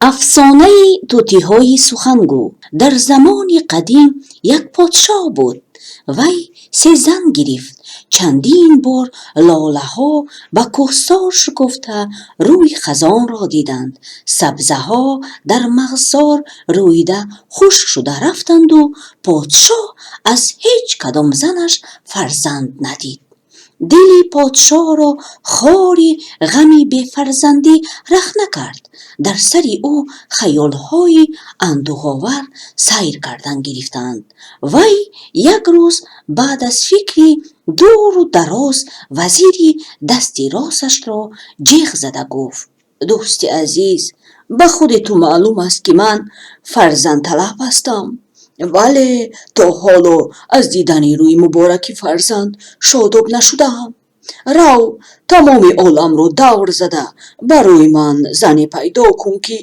Афсонаи тӯтиҳои сухангӯ. Дар замони қадим як подшоҳ буд. Вай се зан гирифт. Чандин бор лолаҳо ба кӯҳсор шукуфта, рӯи хазонро диданд. Сабзаҳо дар марғзор рӯида, хушк шуда рафтанду подшоҳ аз ҳеҷ кадом занаш фарзанд надид. Дили подшоҳро хори ғами бефарзандӣ рахна кард. Дар сари ӯ хаёлҳои андӯҳовар сайр кардан гирифтанд. Вай як рӯз баъд аз фикри дуру дароз вазири дасти росташро ҷеғ зада гуфт: «Дӯсти азиз, ба худи ту маълум аст, ки ман фарзандталаб ҳастам, вале то ҳоло аз дидани рӯи мубораки фарзанд шодоб нашудаам. Рав, тамоми оламро давр зада, барои ман зане пайдо кун, ки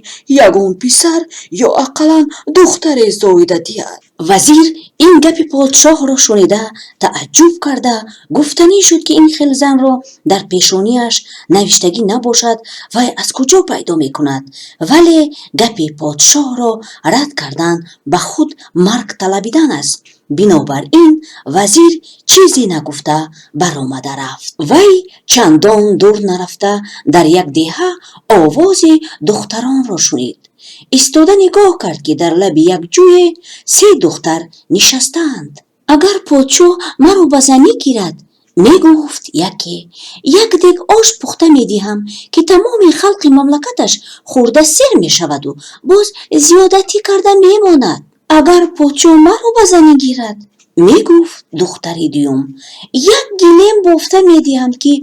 ягон писар ё ақаллан духтаре зоида диҳад». Вазир ин гапи подшоҳро шунида, тааҷҷуб карда, гуфтанӣ шуд, ки ин хел занро дар пешониаш навиштагӣ набошад, вай аз куҷо пайдо мекунад? Вале гапи подшоҳро рад кардан ба худ марг талабидан аст. Бинобар ин вазир чизе нагуфта баромада рафт. Вай чандон дур нарафта, дар як деҳа овози духтаронро шунид. Истода нигоҳ кард, ки дар лаби як ҷӯе се духтар нишастаанд. «Агар подшоҳ маро ба занӣ гирад, – мегуфт яке, – як дег ош пухта медиҳам, ки тамоми халқи мамлакаташ хӯрда сер мешаваду боз зиёдатӣ карда мемонад». «Агар подшоҳ маро ба занӣ гирад, – мегуфт духтари дуюм, – як гилем бофта медиҳам, ки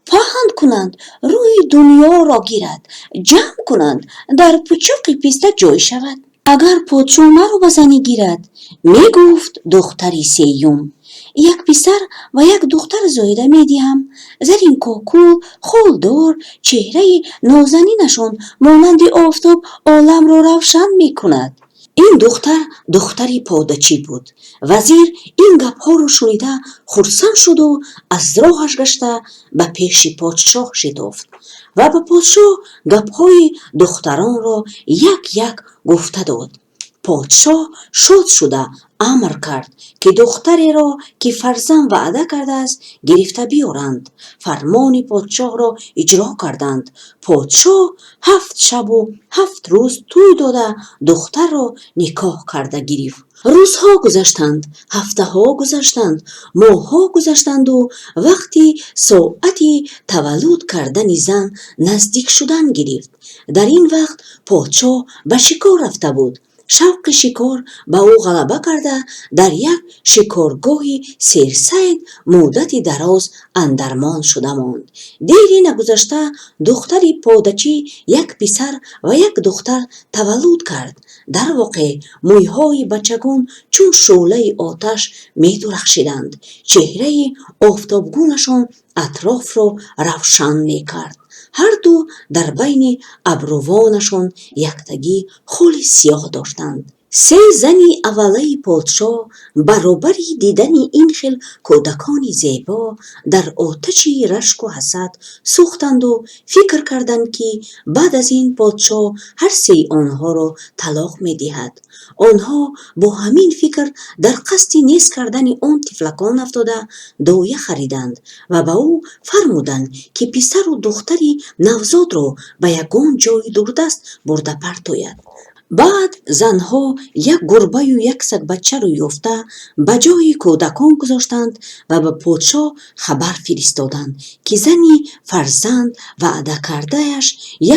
паҳн кунанд, рӯи дунёро гирад, ҷамъ кунанд, дар пучоқи писта ҷой шавад». «Агар подшоҳ маро ба занӣ гирад, – мегуфт духтари сеюм, – як писар ва як духтар зоида медиҳам. Заринкокул, холдор, чеҳраи нозанинашон монанди офтоб оламро равшан мекунад». Ин духтар духтари подачӣ буд. Вазир ин гапҳоро шунида хурсанд шуду аз роҳаш гашта, ба пеши подшоҳ шитофт ва ба подшоҳ гапҳои духтаронро як як гуфта дод. Подшоҳ шод шуда, амр кард, ки духтареро, ки фарзанд ваъда кардааст, гирифта биёранд. Фармони подшоҳро иҷро карданд. Подшоҳ ҳафт шабу ҳафт рӯз тӯй дода, духтарро никоҳ карда гирифт. Рӯзҳо гузаштанд, ҳафтаҳо гузаштанд, моҳҳо гузаштанду вақти соати таваллуд кардани зан наздик шудан гирифт. Дар ин вақт подшоҳ ба шикор рафта буд. Шавқи шикор ба ӯ ғалаба карда, дар як шикоргоҳи серсайд муддати дароз андармон шуда монд. Дере нагузашта духтари подачӣ як писар ва як духтар таваллуд кард. Дар воқеъ, мӯйҳои бачагон чун шӯълаи оташ медурахшиданд, чеҳраи офтобгунашон атрофро равшан мекард. Ҳарду дар байни абрувонашон яктагӣ холи сиёҳ доштанд. Се зани аввалаи подшоҳ баробари дидани ин хел кӯдакони зебо дар оташи рашку ҳасад сӯхтанду фикр карданд, ки баъд аз ин подшоҳ ҳар сеи онҳоро талоқ медиҳад. Онҳо бо ҳамин фикр дар қасди нест кардани он тифлакон афтода, доя хариданд ва ба ӯ фармуданд, ки писару духтари навзодро ба ягон ҷойи дурдаст бурда партояд. Баъд занҳо як гурбаю як сагбачаро ёфта, ба ҷои кӯдакон гузоштанд ва ба подшоҳ хабар фиристоданд, ки зани фарзанд ваъдакардааш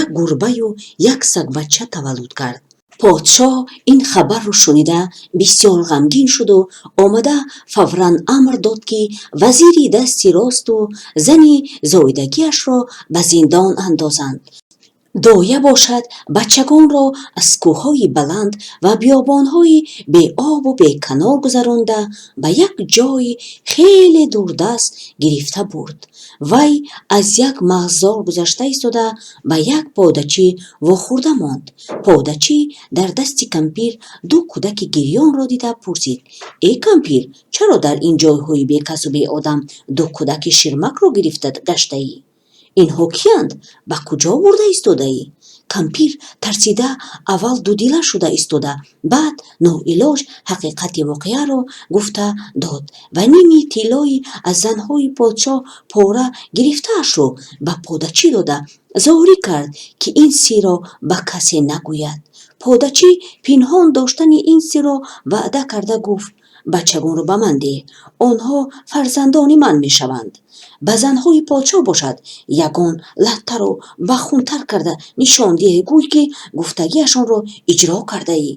як гурбаю як сагбача таваллуд кард. Подшоҳ ин хабарро шунида, бисёр ғамгин шуду омада фавран амр дод, ки вазири дасти росту зани зоидагиашро ба зиндон андозанд. Доя бошад, бачагонро аз кӯҳҳои баланд ва биёбонҳои беобу беканор гузаронда, ба як ҷойи хеле дурдаст гирифта бурд. Вай аз як марғзор гузашта истода, ба як подачӣ вохӯрда монд. Подачӣ дар дасти кампир ду кӯдаки гирёнро дида пурсид: «Эй кампир, чаро дар ин ҷойҳои бекасу беодам ду кӯдаки ширмакро гирифта гаштаӣ? Инҳо киянд, ба куҷо бурда истодаӣ?» Кампир тарсида аввал дудила шуда истода, баъд ноилоҷ ҳақиқати воқеаро гуфта дод ва ними тиллои аз занҳои подшоҳ пора гирифтаашро ба подачӣ дода, зорӣ кард, ки ин сирро ба касе нагӯяд. Подачӣ пинҳон доштани ин сирро ваъда карда гуфт: "Бачагонро ба ман деҳ, онҳо фарзандони ман мешаванд. Ба занҳои подшоҳ бошад, ягон латтаро ба хун тар карда нишон диҳ, гӯй, ки гуфтагиашонро иҷро кардаӣ."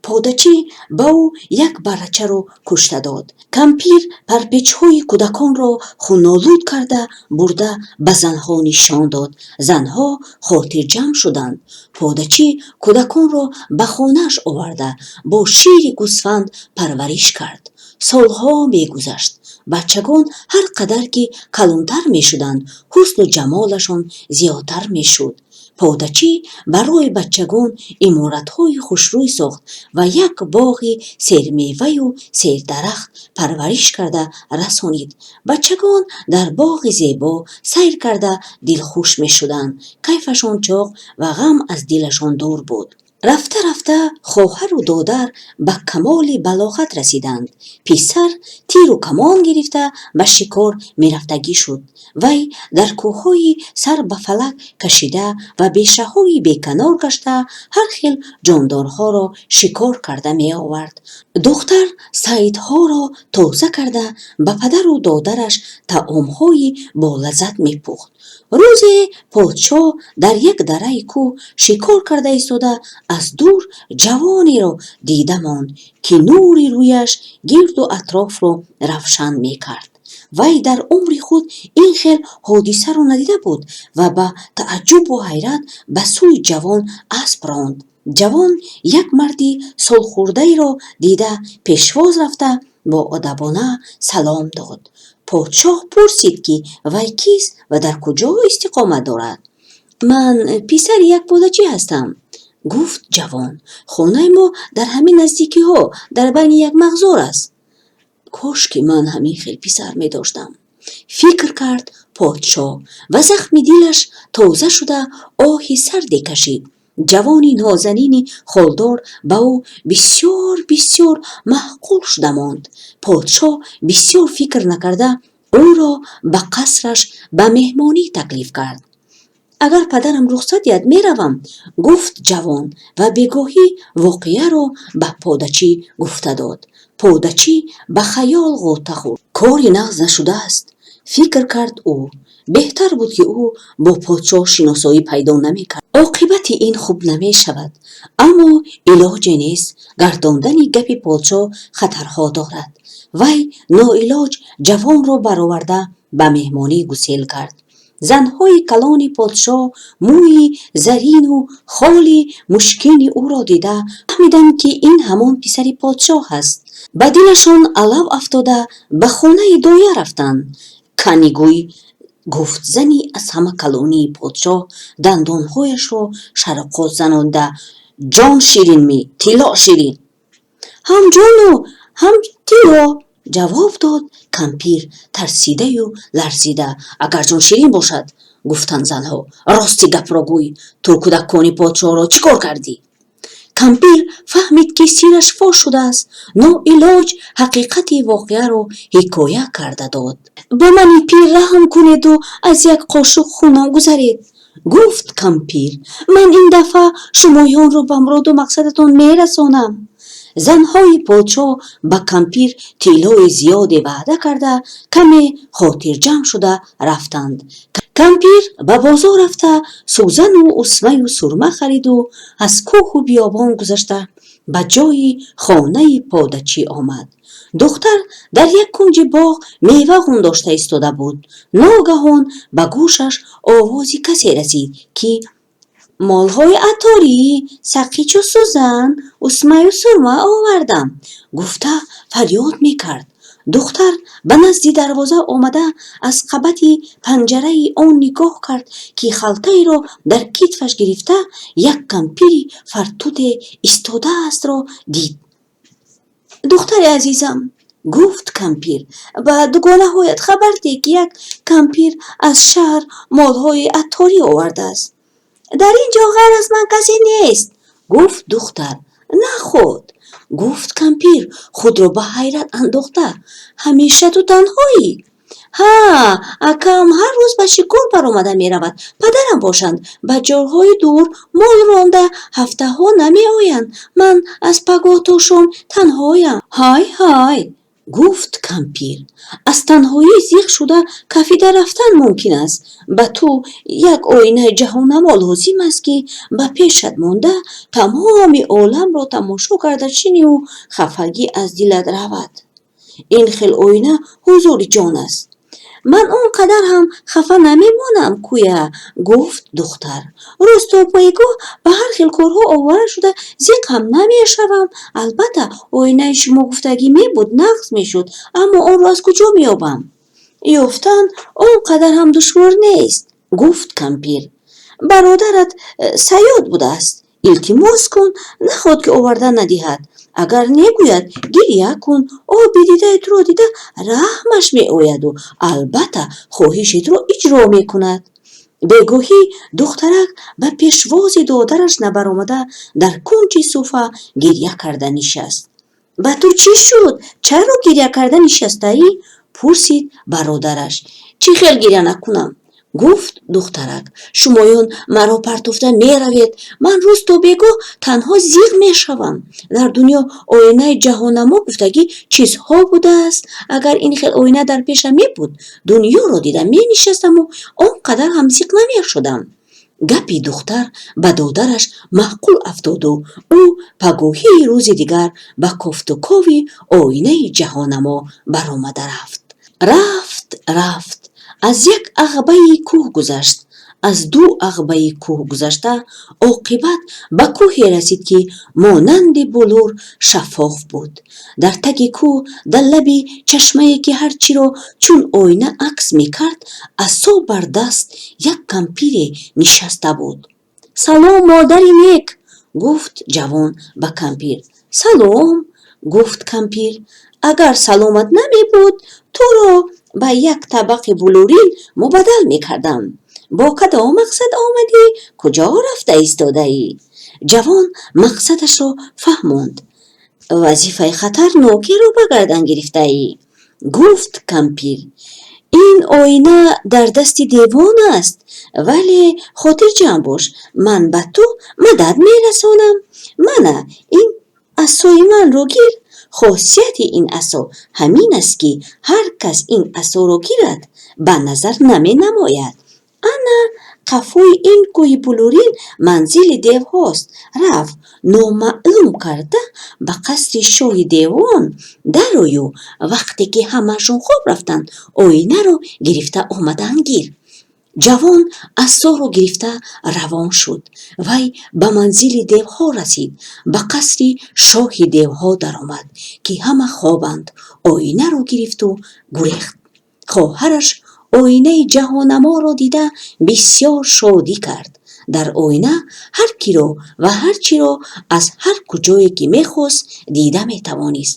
Подачӣ ба ӯ як баррачаро кушта дод. Кампир парпечҳои кӯдаконро хунолуд карда бурда, ба занҳо нишон дод. Занҳо хотирҷам шуданд. Подачӣ кӯдаконро ба хонааш оварда, бо шири гусфанд парвариш кард. Солҳо мегузашт. Бачагон ҳар қадар ки калонтар мешуданд, ҳусну ҷамолашон зиёдтар мешуд. Подачӣ барои бачагон иморатҳои хушрӯй сохт ва як боғи сермеваю сердарахт парвариш карда расонид. Бачагон дар боғи зебо сайр карда дилхуш мешуданд. Кайфашон чоқ ва ғам аз дилашон дур буд. Рафта-рафта хоҳару додар ба камоли балоғат расиданд. Писар тиру камон гирифта, ба шикор мерафтагӣ шуд. Вай дар кӯҳҳои сар ба фалак кашида ва бешаҳои беканор гашта, ҳар хел ҷондорҳоро шикор карда меовард. Духтар сайдҳоро тоза карда, ба падару додараш таомҳои болаззат мепухт. Рӯзе подшоҳ дар як дараи кӯҳ шикор карда истода, аз дур ҷавонеро дида монд, ки нури рӯяш гирду атрофро равшан мекард. Вай дар умри худ ин хел ҳодисаро надида буд ва ба тааҷҷубу ҳайрат ба сӯи ҷавон асп ронд. Ҷавон як марди солхӯрдаеро дида, пешвоз рафта, боадабона салом дод. Подшоҳ пурсид, ки вай кист ва дар куҷо истиқомат дорад. "Ман писари як подачӣ ҳастам", гуфт ҷавон. "Хонаи мо дар ҳамин наздикиҳо, дар байни як марғзор аст." Кошки ман ҳамин хел писар медоштам, фикр кард подшоҳ ва захми дилаш тоза шуда, оҳи сарде кашид. Ҷавони нозанини холдор ба ӯ бисёр бисёр маъқул шуда монд. Подшоҳ бисёр фикр накарда, ӯро ба қасраш ба меҳмонӣ таклиф кард. "Агар падарам рухсат диҳад, меравам", гуфт ҷавон ва бегоҳӣ воқеаро ба подачӣ гуфта дод. Подачӣ ба хаёл ғӯта хӯрд. Кори нағз нашудааст, фикр кард ӯ. Беҳтар буд, ки ӯ бо подшоҳ шиносоӣ пайдо намекард. Оқибати ин хуб намешавад. Аммо илоҷе нест. Гардондани гапи подшоҳ хатарҳо дорад. Вай ноилоҷ ҷавонро бароварда, ба меҳмонӣ гусел кард. Занҳои калони подшоҳ мӯи зарину холи мушкини ӯро дида фаҳмиданд, ки ин ҳамон писари подшоҳ аст. Ба дилашон алав афтода, ба хонаи доя рафтанд. "Кани гӯй", гуфт зани аз ҳама калонии подшоҳ, дандонҳояшро шароқот занонда, "ҷон ширинми, тилло ширин?" "Ҳам ҷону ҳам тилло", ҷавоб дод кампир тарсидаю ларзида. "Агар ҷон ширин бошад", гуфтанд занҳо, "рости гапро гӯй, ту кӯдакони подшоҳро чӣ кор кардӣ?" Кампир фаҳмид, ки сираш фош шудааст. Ноилоҷ ҳақиқати воқеаро ҳикоя карда дод. "Ба мани пир раҳм кунеду аз як қошуқ хунам гузаред", гуфт кампир. "Ман ин дафъа шумоёнро ба муроду мақсадатон мерасонам." Занҳои подшоҳ ба кампир тиллои зиёде ваъда карда, каме хотирҷамъ шуда рафтанд. Кампир ба бозор рафта, сӯзану усмаю сурма хариду аз кӯҳу биёбон гузашта, ба ҷойи хонаи подачӣ омад. Духтар дар як кунҷи боғ мева ғундошта истода буд. Ногаҳон ба гӯшаш овози касе расид, ки "Молҳои атторӣ, сақичу сӯзан, усмаю сурма овардам", гуфта фарёд мекард. Духтар ба назди дарвоза омада, аз қабати панҷараи он нигоҳ кард, ки халтаеро дар китфаш гирифта, як кампири фартуте истодаастро дид. "Духтари азизам", гуфт кампир, "ба дугонаҳоят хабар деҳ, ки як кампир аз шаҳр молҳои атторӣ овардааст." Дар ин ҷо ғайр аз ман касе нест, гуфт духтар. Наход, гуфт кампир, худро ба ҳайрат андохта, ҳамеша ту танҳоӣ? Ҳа, акам ҳар рӯз ба шикор баромада меравад. Падарам бошанд, ба ҷойҳои дур мол ронда, ҳафтаҳо намеоянд. Ман аз пагоҳ то шом танҳоям. Ҳай, ҳай, гуфт кампир, аз танҳоӣ зиқ шуда кафида рафтан мумкин аст. Ба ту як оинаи ҷаҳоннамо лозим аст, ки ба пешат монда, тамоми оламро тамошо карда шиниву хафагӣ аз дилат равад. Ин хел оина ҳузури ҷон аст. Ман он қадар ҳам хафа намемонам куя, гуфт духтар. Рӯз то пойгоҳ ба ҳар хел корҳо овора шуда, зиқ ҳам намешавам. Албатта, оинаи шумо гуфтагӣ мебуд, нағз мешуд, аммо онро аз куҷо меёбам? Ёфтан он қадар ҳам душвор нест, гуфт кампир. Бародарат саёд будааст. Илтимос кун, наход ки оварда надиҳад. Агар негӯяд, гиря кун. Оби дидаи туро дида, раҳмаш меояду, албатта, хоҳиши туро иҷро мекунад. Бегоҳӣ духтарак ба пешвози додараш набаромада, дар кунҷи суфа гиря карда нишаст. Ба ту чӣ шуд? Чаро гиря карда нишастаӣ? Пурсид бародараш. Чӣ хел гиря накунам? Гуфт духтарак. Шумоён маро партофта меравед, ман рӯз то бегоҳ танҳо зиқ мешавам. Дар дунё оинаи ҷаҳоннамо гуфтагӣ чизҳо будааст. Агар ин хел оина дар пешам мебуд, дунёро дида менишастаму он қадар ҳам зиқ намешудам. Гапи духтар ба додараш маъқул афтоду ӯ пагоҳии рӯзи дигар ба кофтукови оинаи ҷаҳоннамо баромада рафт. Рафт, рафт, аз як ағбаи кӯҳ гузашт, аз ду ағбаи кӯҳ гузашта, оқибат ба кӯҳе расид, ки монанди булур шаффоф буд. Дар таги кӯҳ, дар лаби чашмае, ки ҳар чиро чун оина акс мекард, асо бар даст як кампире нишаста буд. Салом, модари нек, гуфт ҷавон ба кампир. Салом, гуфт кампир. Агар саломат намебуд, туро ба як табақи булурин мубаддал мекардам. Бо кадом мақсад омадӣ? Куҷо рафта истодаӣ? Ҷавон мақсадашро фаҳмонд. Вазифаи хатарнокеро ба гардан гирифтаӣ, гуфт кампир. Ин оина дар дасти девон аст, вале хотирҷамъ бош, ман ба ту мадад мерасонам. Мана ин асои манро гир. Хосияти ин асо ҳамин аст, ки ҳар кас ин асоро гирад, ба назар наменамояд. Ана қафои ин кӯҳи булурин манзили девҳост. Рав, номаълум карда ба қасри шоҳи девон дарою, вақте ки ҳамаашон хоб рафтанд, оинаро гирифта омадан гир. Ҷавон асоро гирифта равон шуд. Вай ба манзили девҳо расид, ба қасри шоҳи девҳо даромад, ки ҳама хобанд, оинаро гирифту гурехт. Хоҳараш оинаи ҷаҳоннаморо дида, бисёр шодӣ кард. Дар оина ҳар киро ва ҳар чиро аз ҳар куҷое ки мехост, дида метавонист.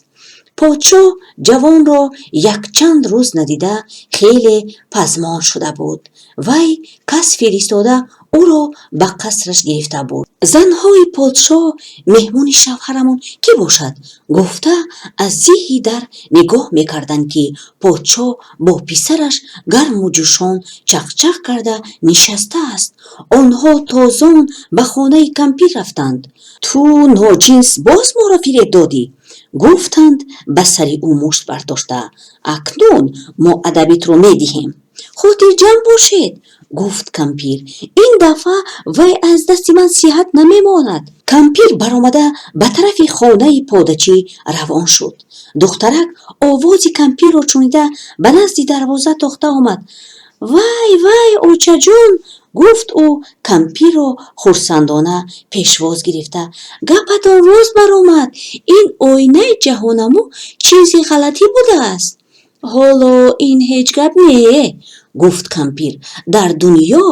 Подшоҳ ҷавонро якчанд рӯз надида, хеле пазмон шуда буд. Вай кас фиристода, ӯро ба қасраш гирифта бурд. Занҳои подшоҳ меҳмони шавҳарамон кӣ бошад гуфта, аз зиҳи дар нигоҳ мекарданд, ки подшоҳ бо писараш гарму ҷӯшон чақчақ карда нишастааст. Онҳо тозон ба хонаи кампир рафтанд. Ту ноҷинс, боз моро фиреб додӣ, гуфтанд, ба сари ӯ мушт бардошта. Акнун мо адабитро медиҳем. Хотирҷамъ бошед, гуфт кампир, ин дафъа вай аз дасти ман сиҳат намемонад. Кампир баромада ба тарафи хонаи подачӣ равон шуд. Духтарак овози кампирро шунида, ба назди дарвоза тохта омад. Вай, вай, очаҷон, гуфт ӯ, кампирро хурсандона пешвоз гирифта, гапатон рост баромад. Ин оинаи ҷаҳоннамо чизи ғалатӣ будааст. Ҳоло ин ҳеҷ гап не, гуфт кампир, дар дунё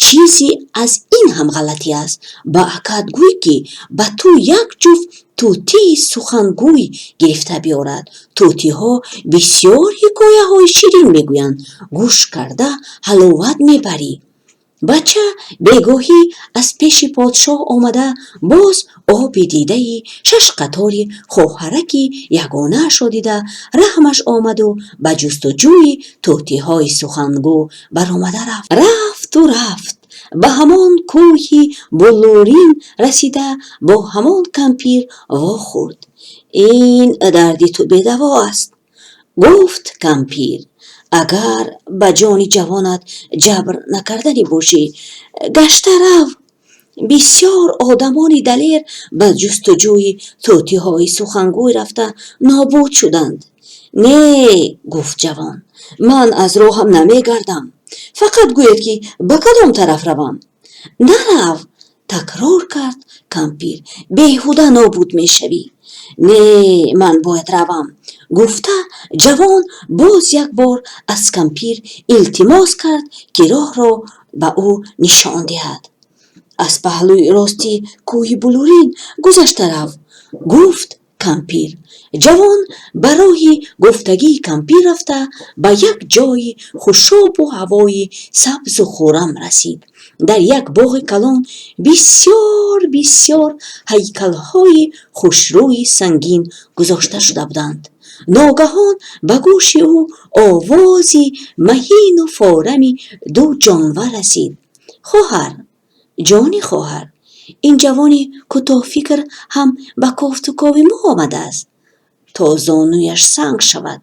чизе аз ин ҳам ғалатӣ аст. Ба акат гӯй, ки ба ту як ҷуфт тӯтии сухангӯй гирифта биёрад. Тӯтиҳо бисёр ҳикояҳои ширин мегӯянд, гӯш карда ҳаловат мебарӣ. Бача бегоҳӣ аз пеши подшоҳ омада, боз оби дидаи шаш қатори хоҳараки ягонаашро дида, раҳмаш омаду ба ҷустуҷӯи тӯтиҳои сухангӯ баромада рафт. Рафту рафт, ба ҳамон кӯҳи буллурин расида, бо ҳамон кампир вохӯрд. «Ин дарди ту бедаво аст, — гуфт кампир. — Агар ба ҷони ҷавонат ҷабр накарданӣ бошӣ, гашта рав. Бисёр одамони далер ба ҷустуҷӯи тӯтиҳои сухангӯй рафта нобуд шуданд». «Не, — гуфт ҷавон, — ман аз роҳам намегардам. Фақат гӯед, ки ба кадом тараф равам». «Нарав, — такрор кард кампир, — беҳуда нобуд мешавӣ». «Не, ман бояд равам», — гуфта, ҷавон боз як бор аз кампир илтимос кард, ки роҳро ба ӯ нишон диҳад. «Аз паҳлӯи рости кӯҳи булурин гузашта рав», — гуфт кампир. Ҷавон ба роҳи гуфтагии кампир рафта, ба як ҷойи хушобу ҳавои сабзу хуррам расид. Дар як боғи калон бисёр бисёр ҳайкалҳои хушрӯи сангин гузошта шуда буданд. Ногаҳон ба гӯши ӯ овози маҳину форами ду ҷонвар расид: «Хоҳар, ҷони хоҳар, ин ҷавони кӯтоҳфикр ҳам ба кофту кови мо омадааст, то зонуяш санг шавад».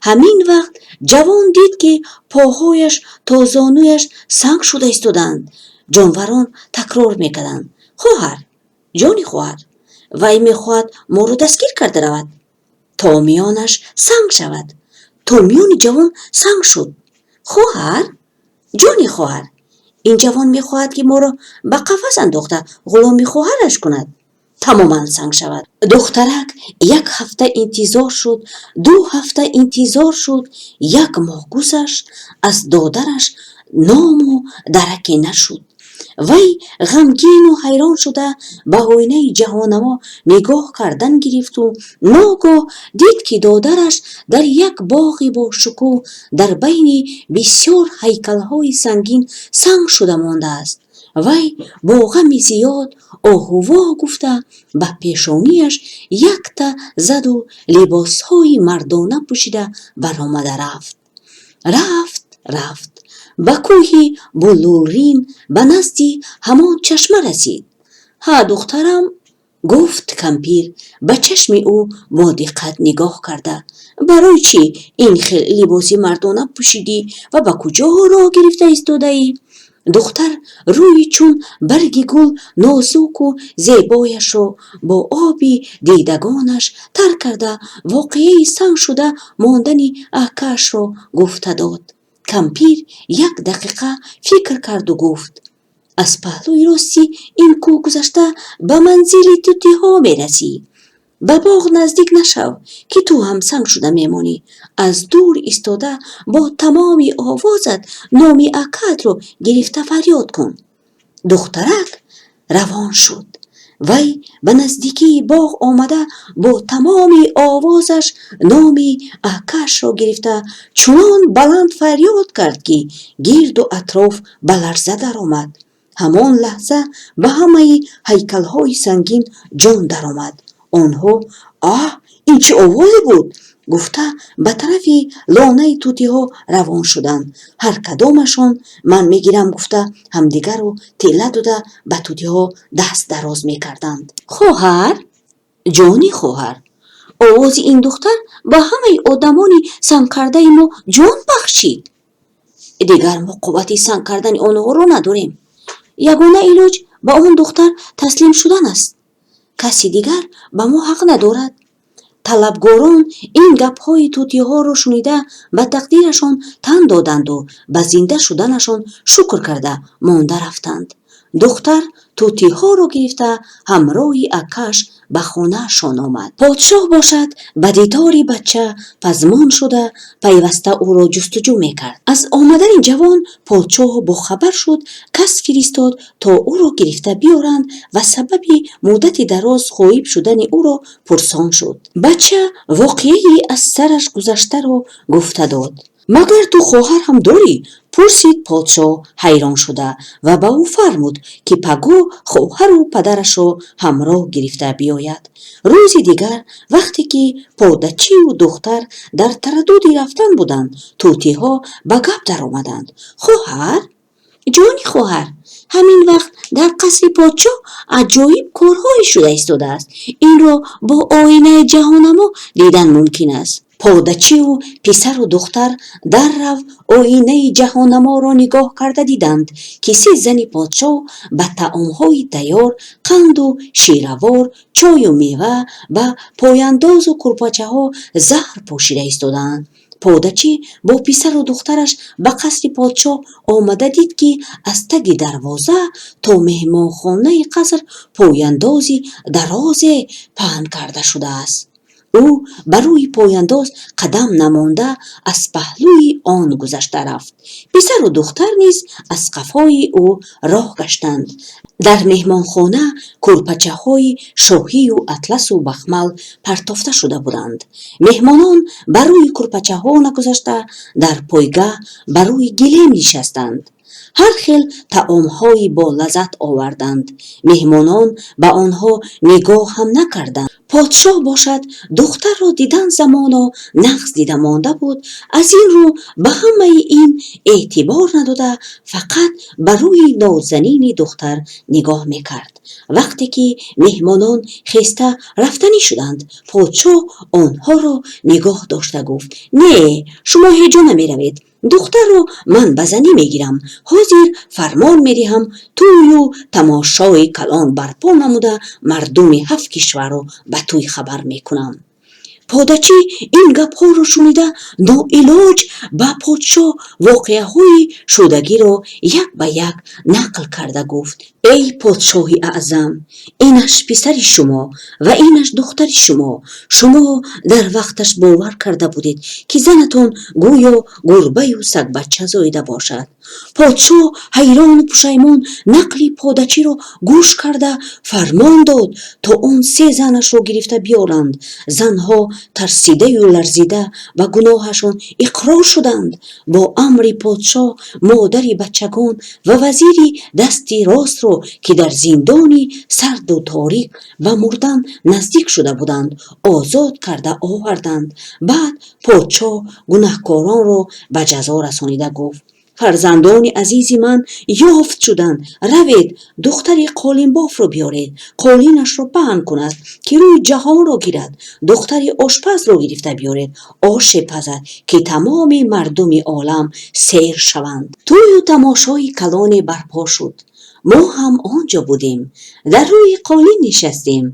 Ҳамин вақт ҷавон дид, ки поҳояш то зонуяш санг шуда истодаанд. Ҷонварон такрор мекарданд: «Хоҳар, ҷони хоҳар, вай мехоҳад моро дастгир карда равад, то миёнаш санг шавад». То миёни ҷавон санг шуд. «Хоҳар, ҷони хоҳар, ин ҷавон мехоҳад, ки моро ба қафас андохта, ғуломи хоҳараш кунад, тамоман санг шавад». Духтарак як ҳафта интизор шуд, 2 ҳафта интизор шуд, як моҳ гузашт, аз додараш ному дараке нашуд. Вай ғамгину ҳайрон шуда, ба оинаи ҷаҳоннамо нигоҳ кардан гирифту ногоҳ дид, ки додараш дар як боғи бошукӯҳ дар байни бисёр ҳайкалҳои сангин санг шуда мондааст. Вай бо ғами зиёд оҳу воҳ гуфта, ба пешонияш якта заду либосҳои мардона пӯшида баромада рафт. Рафт, рафт, ба кӯҳи буллурин, ба назди ҳамон чашма расид. «Ҳа, духтарам, — гуфт кампир, ба чашми ӯ бо диққат нигоҳ карда, — барои чӣ ин хел либоси мардона пӯшидӣ ва ба куҷо роҳ гирифта истодаӣ?» Духтар рӯи чун барги гул нозуку зебояшро бо оби дидагонаш тар карда, воқеаи санг шуда мондани акаашро гуфта дод. Кампир як дақиқа фикр карду гуфт: «Аз паҳлӯи рости ин кӯҳ гузашта, ба манзили тӯтиҳо мерасӣ. Ба боғ наздик нашав, ки ту ҳам санг шуда мемонӣ. Аз дур истода, бо тамоми овозат номи акаатро гирифта фарёд кун». Духтарак равон шуд. Вай ба наздикии боғ омада, бо тамоми овозаш номи акаашро гирифта, чунон баланд фарёд кард, ки гирду атроф ба ларза даромад. Ҳамон лаҳза ба ҳамаи ҳайкалҳои сангин ҷон даромад. Онҳо: «Аҳ, ин чӣ овозе буд?» — гуфта, ба тарафи лонаи тӯтиҳо равон шуданд. Ҳар кадомашон «ман мегирам» гуфта, ҳамдигарро тела дода, ба тӯтиҳо даст дароз мекарданд. «Хоҳар, ҷони хоҳар, овози ин духтар ба ҳамаи одамони сангкардаи мо ҷон бахшид. Дигар мо қуввати санг кардани онҳоро надорем. Ягона илоҷ ба он духтар таслим шудан аст. Каси дигар ба мо ҳақ надорад». Талабгорон ин гапҳои тӯтиҳоро шунида, ба тақдирашон тан доданду ба зинда шуданашон шукр карда монда рафтанд. Духтар тӯтиҳоро гирифта, ҳамроҳи акааш ба хонаашон омад. Подшоҳ бошад, ба дидори бача пазмон шуда, пайваста ӯро ҷустуҷӯ мекард. Аз омадани ҷавон подшоҳ бохабар шуд, кас фиристод, то ӯро гирифта биёранд ва сабаби муддати дароз ғоиб шудани ӯро пурсон шуд. Бача воқеаи аз сараш гузаштаро гуфта дод. Магар ту хоҳар ҳам дорӣ? Пурсид подшоҳ ҳайрон шуда ва ба ӯ фармуд, ки пагоҳ хоҳару падарашро ҳамроҳ гирифта биёяд. Рӯзи дигар, вақте ки подачию духтар дар тараддуди рафтан буданд, тӯтиҳо ба гап даромаданд. Хоҳар, ҷони хоҳар, ҳамин вақт дар қасри подшоҳ аҷоиб корҳое шуда истодааст. Инро бо оинаи ҷаҳоннамо дидан мумкин аст. Подачию писару духтар даррав оинаи ҷаҳоннаморо нигоҳ карда диданд, ки се зани подшоҳ ба таомҳои тайёр, қанду ширавор, чою мева, ба пояндозу курпачаҳо заҳр пошида истодаанд. Подачӣ бо писару духтараш ба қасри подшоҳ омада дид, ки аз таги дарвоза то меҳмонхонаи қаср пояндози дарозе паҳн карда шудааст. Ӯ ба рӯи пояндоз қадам намонда, аз паҳлӯи он гузашта рафт. Писару духтар низ аз қафои ӯ роҳ гаштанд. Дар меҳмонхона кӯрпачаҳои шоҳию атласу бахмал партофта шуда буданд. Меҳмонон ба рӯи кӯрпачаҳо нагузашта, дар пойгаҳ ба рӯи гилем нишастанд. Ҳар хел таомҳои болаззат оварданд. Меҳмонон ба онҳо нигоҳ ҳам накарданд. Подшоҳ бошад, духтарро дидан замоно нағз дида монда буд. Аз ин рӯ ба ҳамаи ин эътибор надода, фақат ба рӯи нозанини духтар нигоҳ мекард. Вақте ки меҳмонон хеста рафтанӣ шуданд, подшоҳ онҳоро нигоҳ дошта гуфт: Не, шумо ҳеҷ ҷо намеравед. Духтарро ман ба занӣ мегирам. Ҳозир фармон медиҳам, тӯю тамошои калон барпо намуда, мардуми ҳафт кишварро ба тӯй хабар мекунам. Подачӣ ин гапҳоро шунида, ноилоҷ ба подшоҳ воқеаҳои шудагиро як ба як нақл карда гуфт: Эй подшоҳи аъзам, инаш писари шумо ва инаш духтари шумо. Шумо дар вақташ бовар карда будед, ки занатон гӯё гурбаю сагбача зоида бошад. Подшоҳ ҳайрону пушаймон нақли подачиро гӯш карда, фармон дод, то он се занашро гирифта биёранд. Занҳо тарсидаю ларзида ба гуноҳашон иқрор шуданд. Бо амри подшоҳ модари бачагон ва вазири дасти ростро, ки дар зиндони сарду торик ба мурдан наздик шуда буданд, озод карда оварданд. Баъд подшоҳ гунаҳкоронро ба ҷазо расонида гуфт: Фарзандони азизи ман ёфт шуданд. Равед, духтари қолинбофро биёред, қолинашро паҳн кунад, ки рӯи ҷаҳонро гирад. Духтари ошпазро гирифта биёред, оше пазад, ки тамоми мардуми олам сер шаванд. Тӯю тамошои калоне барпо шуд. Мо ҳам он ҷо будем, дар рӯи қолин нишастем,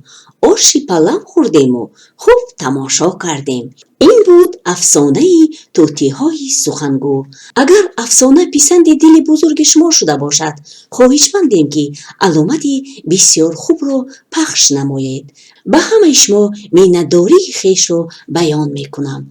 оши палав хӯрдему хуб тамошо кардем. Ин буд афсонаи тӯтиҳои сухангӯ. Агар афсона писанди дили бузурги шумо шуда бошад, хоҳишмандем, ки аломати бисёр хубро пахш намоед. Ба ҳамаи шумо миннатдории хешро баён мекунам.